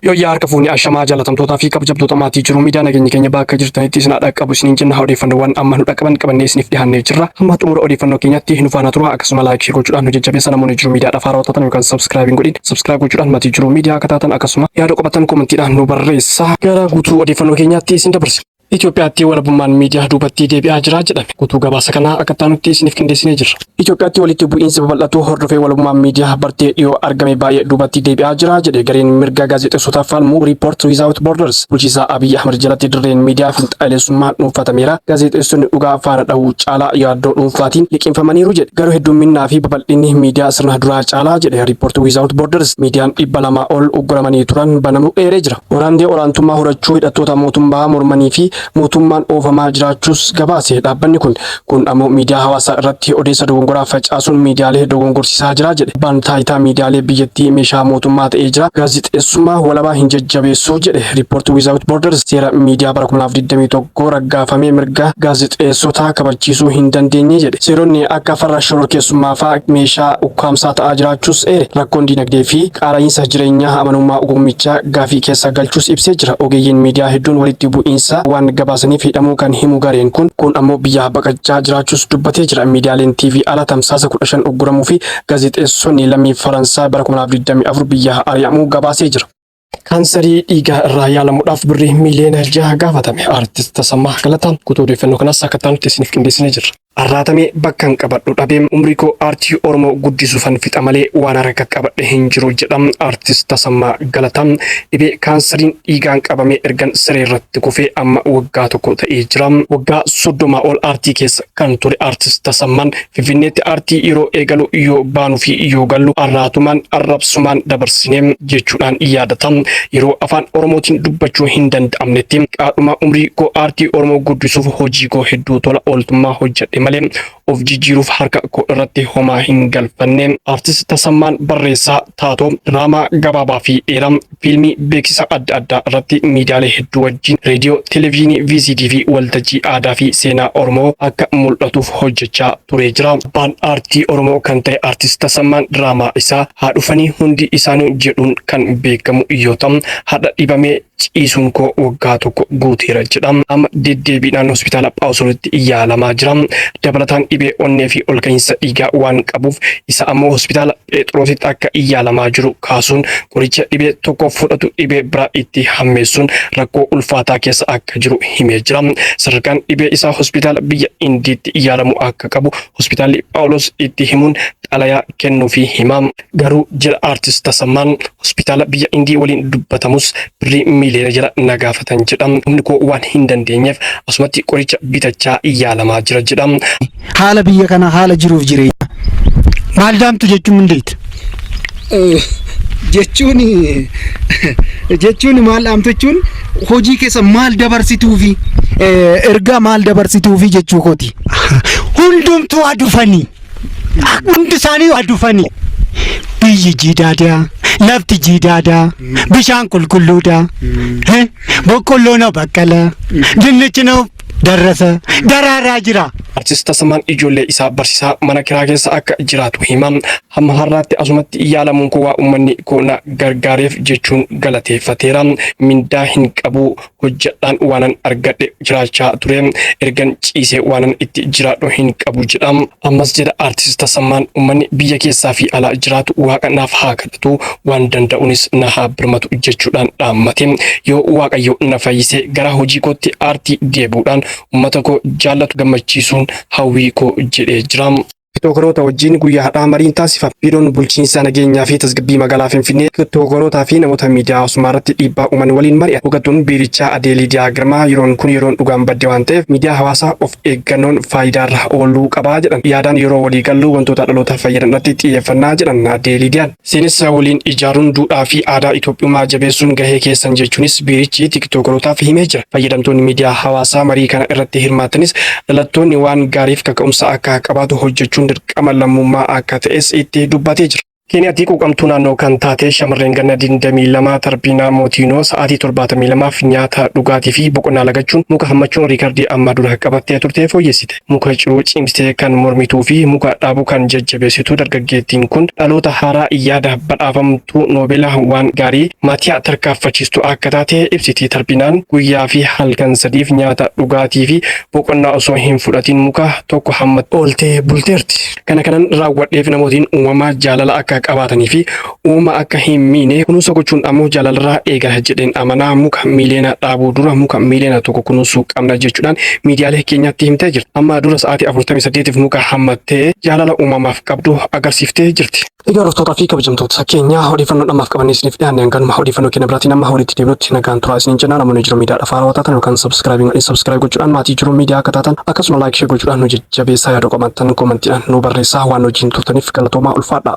Yooyyaa harka fuunee ashamaa jaalatamtootaa fi kabajamtoota maatii jiruu miidiyaa nageenya keenya bakka jirtanitti isin haa qabu isiniin jenna. Odeeffannoowwan amma nu dhaqqaban qabannee isiniif dhiyaannee jirra. Hamma xumura odeeffannoo keenyaatti nu faana tura. Akkasuma like, share gochuudhaan nu jajjabeessa. Namoonni jiruu miidiyaadhaaf haarawaa taatan yookaan subscribe hin godhin subscribe gochuudhaan maatii jiruu miidiyaa akka taatan, akkasuma yaada qabatan commentiidhaan nu barreessa. Gara guutuu odeeffannoo keenyaatti isin dabarsa. Itoophiyaatti walabummaan miidiyaa duubatti deebi'aa jira jedhame. Guutuu gabaasa kanaa akka taanutti isiniif qindeessinee jirra. Itoophiyaatti walitti bu'iinsi babal'atu hordofee walabummaan miidiyaa bartee dhiyoo argame baay'ee duubatti deebi'aa jira jedhe gareen mirga gaazexeessotaaf falmu Reporters Without Borders. Bulchiinsa Abiy Ahmed jalatti dirreen miidiyaa finxaaleessummaan dhuunfatameera. Gaazexeessonni dhugaa faana dhahuu caalaa yaaddoo dhuunfaatiin liqinfamaniiru jedhe. Garuu heddumminnaa fi babal'inni miidiyaa sirna duraa caalaa jedhe Reporters Without Borders. Miidiyaan 200 ol ugguramanii turan banamuu eeree jira. Waraandee olaantummaa horachuu hidhattoota mootummaa mormanii fi mootummaan oofamaa jiraachuus gabaase dhaabbanni kun. Kun ammoo miidiyaa hawaasaa irratti odeessa dogongoraa facaasuun miidiyaalee dogongorsiisaa jira jedhe. Abbaan taayitaa miidiyaalee biyyattii meeshaa mootummaa ta'ee jira. Gaazexeessummaa walabaa hin jajjabeessuu jedhe Reporters Without Borders. Seera miidiyaa bara 2021 raggaafamee mirga gaazexeessotaa kabachiisuu hin dandeenye jedhe. Seeronni akka farra shororkeessummaa fa'aa meeshaa ukkaamsaa ta'aa jiraachuus eere. Rakkoon dinagdee fi qaala'iinsa jireenyaa amanamummaa ogummichaa gaafii keessa galchuus ibsee jira. Ogeeyyiin miidiyaa hedduun walitti bu'iinsa waan gabaasaniif hidhamuu kan himu gareen kun, kun ammoo biyyaa baqachaa jiraachuus dubbatee jira. Miidiyaaleen TV ala tamsaasa 15 ugguramuu fi gaazexeessonni lammii Faransaay bara 2024 biyyaa ari'amuu gabaasee jira. Kaansarii dhiigaa irraa yaalamuudhaaf birrii miiliyoona 6 gaafatame. Aartist Tasammaa Galataa. Guutuu odeeffannoo kanaas akka taanutti isiniif qindeessinee jirra. Arraatamee bakka hin qabadhu dhabee umrii koo aartii Oromoo guddisuufan fixa malee waan harka qabadhe hin jiru jedha Aartist Tasammaa Galataa. Dhibee kaansariin dhiigaan qabamee ergan siree irratti kufee amma waggaa tokko ta'ee jira. Waggaa 30 ol aartii keessa kan ture Aartist Tasammaan Finfinneetti aartii yeroo eegalu yoo baanuu fi yoo gallu arraatumaan arrabsumaan dabarsine jechuudhaan yaadata. Yeroo afaan Oromootiin dubbachuu hin danda'amnetti qaadhuma umrii koo aartii Oromoo guddisuuf hojii koo hedduu tola ooltummaa hojjedhe malee of jijjiiruuf harka koo irratti homaa hin galfanne. Aartist Tasammaan barreessaa, taatoo, diraamaa gabaabaa fi dheeraa, fiilmii, beeksisa adda addaa irratti miidiyaalee hedduu wajjin reediyoo, televezyiinii, VCD fi waltajjii aadaa fi seenaa Oromoo akka mul'atuuf hojjechaa turee jira. Abbaan aartii Oromoo kan ta'e Aartist Tasammaan diraamaa isaa "Haa dhufanii hundi isaanii" jedhuun kan beekamu yoo ta'u, har'a dhibamee ciisuun koo waggaa tokko guuteera jedha. Amma deddeebiidhaan hospitaala Phaawuloositti yaalamaa jira. Dabalataan dhibee onnee fi olka'iinsa dhiigaa waan qabuuf isa ammoo hospitaala Phexroositti akka yaalamaa jiru kaasuun, qoricha dhibee tokko fudhatu dhibee biraa itti hammeessuun rakkoo ulfaataa keessa akka jiru himee jira. Sadarkaan dhibee isaa hospitaala biyya Indiitti yaalamuu akka qabu hospitaalli Phaawulos itti himuun xalayaa kennuufii hima. Garuu jedha Aartist Tasammaan, hospitaala biyya Indii waliin dubbatamus birrii miiliyoona jala na gaafatan jedha. Humni koo waan hin dandeenyeef asumatti qoricha bitachaa yaalamaa jira jedha. Haala biyya kanaa, haala jiruuf jireenya. Maal daamtu jechuun mindeet? Jechuun maal dhaamtu jechuun hojii keessa maal dabarsituufi, ergaa maal dabarsituufi jechuu kooti. Hundumtuu haa dhufanii. Hundi isaanii haa dhufanii. Biyyi jiidaadaa, lafti jiidaadaa, bishaan qulqulluudha, boqqolloon baqqala, dinnichi darrasa, daraaraa jira. Artist Tasammaan ijoollee isaa barsiisaa mana kiraa keessa akka jiraatu hima. Hamma har'aatti asumatti yaalamuun koo waa uummanni koo na gargaareef jechuun galateeffateera. Mindaa hin qabu, hojjedhaan waanan argadhe jiraachaa ture. Ergan ciisee waanan itti jiraadhu hin qabu jedha. Ammas jedha Artist Tasammaan, uummanni biyya keessaa fi alaa jiraatu Waaqa naaf haa kadhatu, waan danda'unis na haa birmatu jechuudhaan dhaammate. Yoo Waaqayyo na fayyise gara hojii kootti aartii deebi'uudhaan uummata koo jaallatu gammachiisuun hawwii koo jedhee jira. Tiktookaroota wajjin guyyaa har'aa mariin taasifame. Biiroon Bulchiinsa Nageenyaa fi Tasgabbii Magaalaa Finfinnee tiktookarootaa fi namoota miidiyaa hawaasummaa irratti dhiibbaa uuman waliin mari'ate. Hooggantuun biirichaa Adee Liidiyaa Girmaa yeroon kun yeroon dhugaan badde waan ta'eef miidiyaa hawaasaa of eeggannoon faayidaarra ooluu qabaa jedhan. Yaadaan yeroo walii gallu wantoota dhaloota fayyadan irratti xiyyeeffannaa jedhan Adee Liidiyaan. Seenessa waliin ijaaruun duudhaa fi aadaa Itoophiyummaa jabeessuun gahee keessan jechuunis biirichi tiktookarootaaf himee jira. Fayyadamtoonni miidiyaa hawaasaa marii kana irratti hirmaatanis dhalattoonni waan gaariif kaka'umsa akka qabaatu hojjechuun dirqama lammummaa akka ta'es itti dubbatee jira. Keeniyaatti quuqamtuu naannoo kan taate shamarreen ganna 22 Tarbiinaa Mootiinoo sa'aatii 72f nyaata, dhugaatii fi boqonnaa lagachuun muka hammachuun riikardii amma dura qabattee turte fooyyessite. Muka ciruu cimsitee kan mormituu fi muka dhaabuu kan jajjabeessitu dargaggeettiin kun dhaloota haaraa yaada badhaafamtuu Noobeela waan gaarii Maatiyaa tarkaanfachiistu akka taate ibsiti. Tarbiinaan guyyaa fi halkan sadiif nyaata, dhugaatii fi boqonnaa osoo hin fudhatiin muka tokko hammattee ooltee bulteerti. Kana kanan raawwadheef namootiin uumama jaalala akka qabaatanii fi uumama akka hin miine kunuunsa gochuun ammoo jaalalarraa eegala jedheen amanaa muka miiliyoona dhaabuu dura muka miiliyoona tokko kunuunsuu qabna jechuudhaan miidiyaalee keenyatti himtee jirti. Amma dura sa'aatii 48f muka hammattee jaalala uumamaaf qabdu agarsiiftee jirti. Egaa hordoftootaa fi kabajamtoota keenya odeeffannoo ammaaf qabannee isiniif dhiyaanne hanganuma odeeffannoo keenya biraatiin amma walitti deebinutti nagaan turaa isiniin jenna namoonni jiru miidiyaadhaaf haarawaa taatan yookaan subscribe subscribe gochuudhaan maatii jiru miidiyaa akka taatan akkasuma like share gochuudhaan nu jajjabeessaa yaada qabaattan koomantiidhaan nu barreessaa waan wajjin turtaniif galatoomaa ulfaadha.